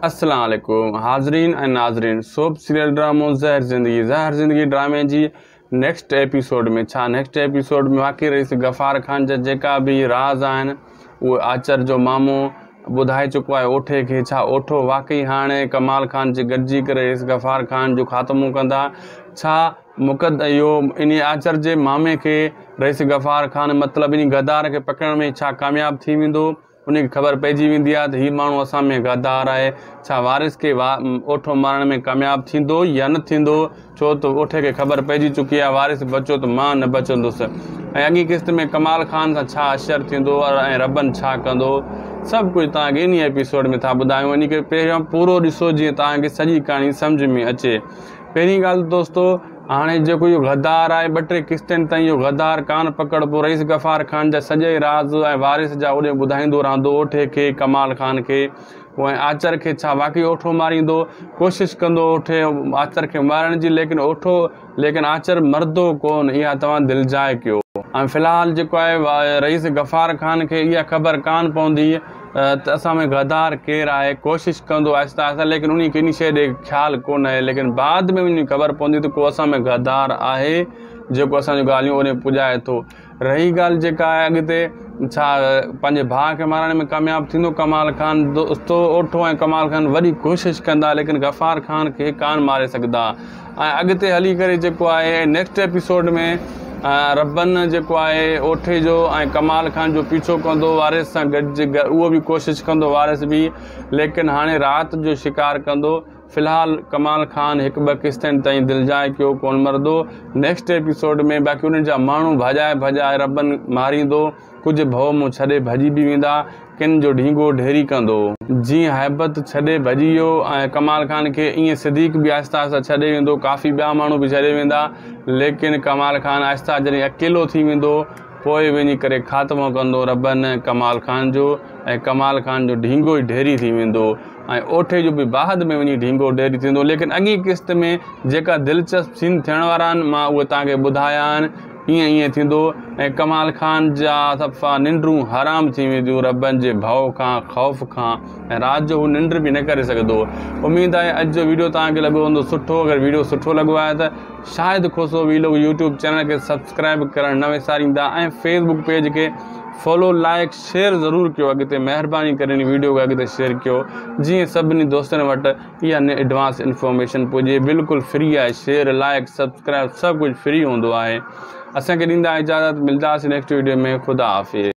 السلام عليڪم حاضرين ۽ ناظرين سوپ سيريل ڊرامو زهر زندگي زهر زندگي ڊرامي جي نيڪسٽ ايپيسوڊ ۾ ڇا نيڪسٽ ايپيسوڊ ۾ واقعي رئيس غفار خان جا جيڪا به راز آهن اهي آچر جو مامو ٻڌائي چڪو آهي اوٺي کي ڇا اوٺو واقعي هاڻي ڪمال خان جي گڏجي ڪري رئيس غفار خان جو خاتمو ڪندا ڇا مقد اهو انهي آچر جي مامي کي رئيس غفار خان مطلب انهي غدار کي پڪڙڻ ۾ ڇا ڪامياب ٿي ويندو ان کي خبر پئجي ويندي آهي ته هي ماڻهو اسان ۾ غدار آهي، ڇا وارث کي اوٺو مارڻ ۾ ڪامياب ٿيندو يا نه ٿيندو، ڇو ته اوٺي کي خبر پئجي چڪي آهي وارث بچيو ته مان نه بچندس ۽ اڳين قسط ۾ ڪمال خان سان ڇا حشر ٿيندو ۽ ربن ڇا ڪندو سڀ ڪجهه توهان کي انهي ايپيسوڊ ۾ ٿا ٻڌايون انهي ڪري پهريان پورو ڏسو جيئن توهان کي سڄي ڪهاڻي سمجهه ۾ اچي. پهرين ڳالهه ته دوستو هاڻي جيڪو اهو غدار آهي ٻه ٽي قسطين تائين اهو غدار ڪانه پڪڙبو رئيس غفار خان جا سڄا راز ۽ وارث جا اوڏي ٻڌائيندو رهندو اوٺي کي ڪمال خان کي ۽ آچر کي ڇا واقعي اوٺو ماريندو ڪوشش ڪندو اوٺي آچر کي مارڻ جي ليڪن اوٺو ليڪن آچر مردو ڪون اها توهان دلجاء ڪيو. ۽ في الحال جيڪو آهي رئيس غفار خان کي اها خبر ڪانه پوندي ته اسان ۾ غدار ڪير آهي، ڪوشش ڪندو آهستي آهستي ليڪن انهي کي انهي شيء ڏي خيال ڪونه آهي ليڪن بعد ۾ انهي کي خبر پوندي ته ڪو اسان ۾ غدار آهي جيڪو اسان جون ڳالهيون اوڏي پڄائي ٿو. رهي ڳالهه جيڪا آهي اڳتي ڇا پنهنجي ڀاء کي مارائڻ ۾ ڪامياب ٿيندو ڪمال خان دوستو اوٺو ۽ ڪمال خان وڏي ڪوشش ڪندا ليڪن غفار خان کي ڪانه ماري سگهندا ۽ اڳتي هلي ڪري جيڪو آهي نيڪسٽ ايپيسوڊ ۾ ربن جيڪو آهي اوٺي جو ۽ ڪمال خان جو پيڇو ڪندو وارث سان گڏجي اهو به ڪوشش ڪندو وارث به ليڪن هاڻي رات جو شڪار ڪندو في الحال ڪمال خان هڪ ٻه قسطن تائين دلجاء ڪيو ڪون مرندو نيڪسٽ ايپيسوڊ ۾ باقي انهن جا ماڻهو ڀڄائي ڀڄائي ربن ماريندو ڪجهه ڀؤ مون ڇڏي ڀڄي به ويندا، ڪن جو ڍينگو ڍيري ڪندو. جيئن هيبت ڇڏي ڀڄي ويو ۽ ڪمال خان کي، ايئن صديق به آهستي آهستي ڇڏي ويندو، ڪافي ٻيا ماڻهو به ڇڏي ويندا، ليڪن ڪمال خان آهستي جڏهن اڪيلو ٿي ويندو، پوء وڃي ڪري خاتمو ڪندو ربن ڪمال خان جو ۽ ڪمال خان جو ڍينگو ئي ڍيري ٿي ويندو ۽ اوٺي جو به بعد ۾ وڃي ڍينگو ڍيري ٿيندو، ليڪن اڳين قسط ۾ جيڪا دلچسپ سين ٿيڻ وارا آهن، مان اهي توهان کي ٻڌايا آهن. ايئن ايئن ٿيندو ۽ ڪمال خان جا صفا ننڊون حرام ٿي وينديون ربن جي ڀؤ کان خوف کان ۽ رات جو هو ننڊ به نه ڪري سگهندو اميد آهي اڄ جو ويڊيو توهان کي لڳو هوندو سٺو اگر ويڊيو سٺو لڳو آهي ته Shahid Khoso vlog YouTube channel کي سبسڪرائب ڪرڻ نه وساريندا ۽ فيسبوڪ پيج کي فالو لائڪ شيئر ضرور ڪيو اڳتي مهرباني ڪري هن ويڊيو کي اڳتي شيئر ڪيو جيئن سڀني دوستن وٽ اها ايڊوانس انفارميشن پڄي بلڪل فري آهي شيئر لائڪ سبسڪرائب سڀ ڪجهه فري هوندو آهي اسان کي ڏيندا اجازت ملداسين نيڪسٽ ويڊيو ۾ خدا حافظ.